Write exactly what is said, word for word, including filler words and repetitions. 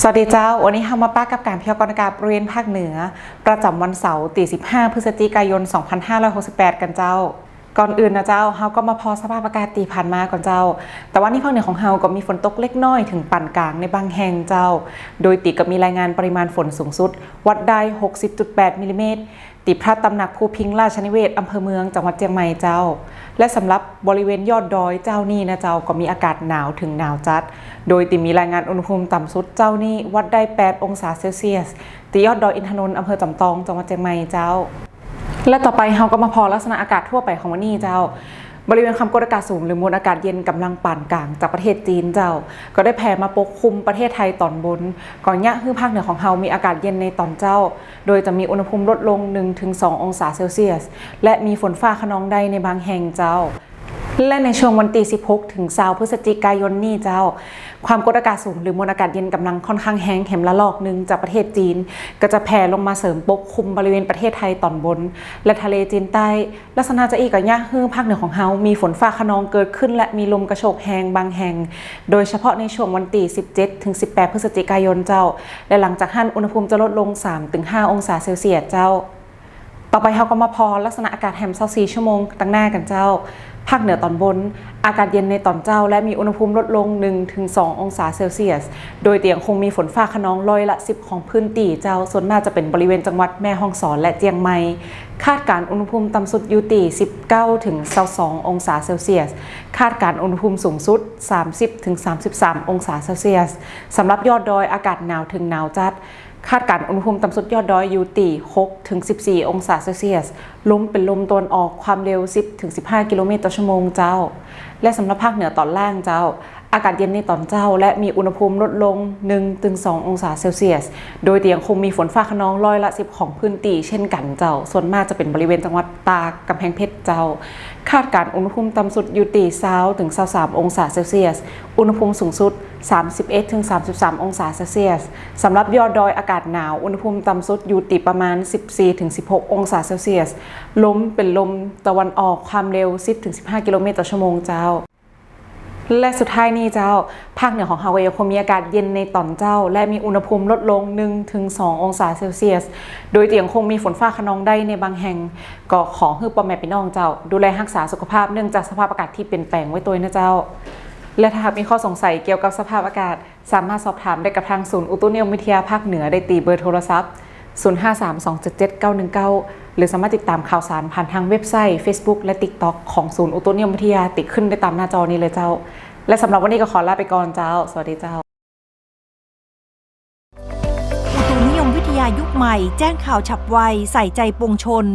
สวัสดีเจ้า วันนี้เฮามาปะกับก๋านพยากรณ์อากาศบริเวณภาคเหนือ ประจ๋ำวันเสาร์ ตี้สิบห้า พฤศจิกายน สองพันห้าร้อยหกสิบแปด กั๋นเจ้า ก่อนอื่นนะเจ้า เฮาก็มาผ่อสภาพอากาศตี้ผ่านมาก่อนเจ้า ตะวันออกภาคเหนือของเฮาก็มีฝนตกเล็กน้อยเถิงปานก๋างในบางแห่งเจ้า โดยตี้ก็มีรายงานปริมาณฝนสูงสุด วัดได้ หกสิบจุดแปด มิลลิเมตร ตี้พระตำหนักภูพิงค์ราชนิเวศน์ อำเภอเมือง จังหวัดเจียงใหม่เจ้า และสำหรับบริเวณยอดดอยเจ้านี้นะเจ้า ก็มีอากาศหนาวเถิงหนาวจัด โดยตี้มีรายงานอุณหภูมิต่ำสุดเจ้านี้วัดได้ แปด องศาเซลเซียส ตี้ยอดดอยอินทนนท์ อำเภอจอมตอง จังหวัดเจียงใหม่เจ้า และต่อไปเฮาก็มาผ่อลักษณะอากาศทั่วไปของวันนี้เจ้า บริเวณความกดอากาศสูงหรือมวลอากาศเย็นก๋ำลังปานก๋างจากประเทศจีนเจ้า ก็ได้แผ่มาปกคลุมประเทศไทยต๋อนบน ก็เยียะหื้อภาคเหนือของเฮามีอากาศเย็นในต๋อนเจ๊า โดยจะมีอุณหภูมิลดลง หนึ่งถึงสอง องศาเซลเซียส และมีฝนฟ้าคะนองได้ในบางแห่งเจ้า และในช่วงวันตี้ สิบหก ถึง ซาว พฤศจิกายนนี้เจ้า ความกดอากาศสูงหรือมวลอากาศเย็นก๋ำลังค่อนข้างแฮงแหมละลอกนึ่งจากประเทศจีน ก็จะแผ่ลงมาเสริมปกคลุมบริเวณประเทศไทยต๋อนบน และทะเลจีนใต้ ลักษณะจะอี้ก็เยียะหื้อภาคเหนือของเฮามีฝนฟ้าคะนองเกิดขึ้น และมีลมกระโชกแฮงบางแห่ง โดยเฉพาะในช่วงวันตี้ สิบเจ็ด ถึง สิบแปด พฤศจิกายนเจ้า และหลังจากหั้นอุณหภูมิจะลดลง สามถึงห้า องศาเซลเซียสเจ้า ต่อไปเฮาก็มาผ่อลักษณะอากาศแหม ซาวสี่ ชั่วโมงตังหน้ากั๋นเจ้า ภาคเหนือต๋อนบน อากาศเย็นในต๋อนเจ๊า และมีอุณหภูมิลดลง หนึ่งถึงสอง องศาเซลเซียส โดยตี้ยังคงมีฝนฟ้าคะนองร้อยละสิบของพื้นตี้เจ้า ส่วนมากจะเป๋นบริเวณจังหวัดแม่ฮ่องสอนและเจียงใหม่ คาดก๋านอุณหภูมิต่ำสุดอยู่ตี้ สิบเก้าถึงซาวสอง องศาเซลเซียส คาดก๋านอุณหภูมิสูงสุด สามสิบถึงสามสิบสาม องศาเซลเซียส สำหรับยอดดอยอากาศหนาวเถิงหนาวจัด คาดก๋านอุณหภูมิต่ำสุดยอดดอยอยู่ตี้ หกถึงสิบสี่ องศาเซลเซียส ลมเป๋นลมตะวันออกความเร็ว สิบถึงสิบห้า กิโลเมตรต่อชั่วโมงเจ้า และสำหรับภาคเหนือต๋อนล่างเจ้า อากาศเย็นในต๋อนเจ๊า และมีอุณหภูมิลดลง หนึ่งถึงสอง องศาเซลเซียส โดยตี้ยังคงมีฝนฟ้าคะนองร้อยละสิบของพื้นตี้เช่นกั๋นเจ้า ส่วนมากจะเป๋นบริเวณจังหวัดตาก ก๋ำแพงเพชรเจ้า คาดก๋านอุณหภูมิต่ำสุดอยู่ตี้ ซาวถึงซาวสาม องศาเซลเซียส อุณหภูมิสูงสุด สามสิบเอ็ดถึงสามสิบสาม องศาเซลเซียส สำหรับยอดดอยอากาศหนาว อุณหภูมิต่ำสุดอยู่ตี้ประมาณ สิบสี่ถึงสิบหก องศาเซลเซียส ลมเป๋นลมตะวันออกความเร็ว สิบถึงสิบห้า กิโลเมตรต่อชั่วโมงเจ้า และสุดท้ายนี้เจ้า ภาคเหนือของเฮาก็ยังคงมีอากาศเย็นในต๋อนเจ๊า และมีอุณหภูมิลดลง หนึ่งถึงสอง องศาเซลเซียส โดยตี้ยังคงมีฝนฟ้าคะนองได้ในบางแห่ง ก็ขอหื้อป้อแม่ปี้น้องเจ้า ดูแลฮักษาสุขภาพเนื่องจากสภาพอากาศตี้เปลี่ยนแปลงไว้ตวยนะเจ้า และถ้าหากมีข้อสงสัยเกี่ยวกับสภาพอากาศ สามารถสอบถามได้กับทางศูนย์อุตุนิยมวิทยาภาคเหนือได้ตี้เบอร์โทรศัพท์ ศูนย์ห้าสาม สองเจ็ดเจ็ด เก้าหนึ่งเก้า หรือสามารถติดตามข่าวสารผ่านทางเว็บไซต์ เฟซบุ๊ก และติ๊กต็อก ของศูนย์อุตุนิยมวิทยาตี้ขึ้นได้ต๋ามหน้าจอนี้เลยเจ้า และสำหรับวันนี้ก็ขอลาไปก่อนเจ้า สวัสดีเจ้า อุตุนิยมวิทยายุคใหม่ แจ้งข่าวฉับไว ใส่ใจปวงชน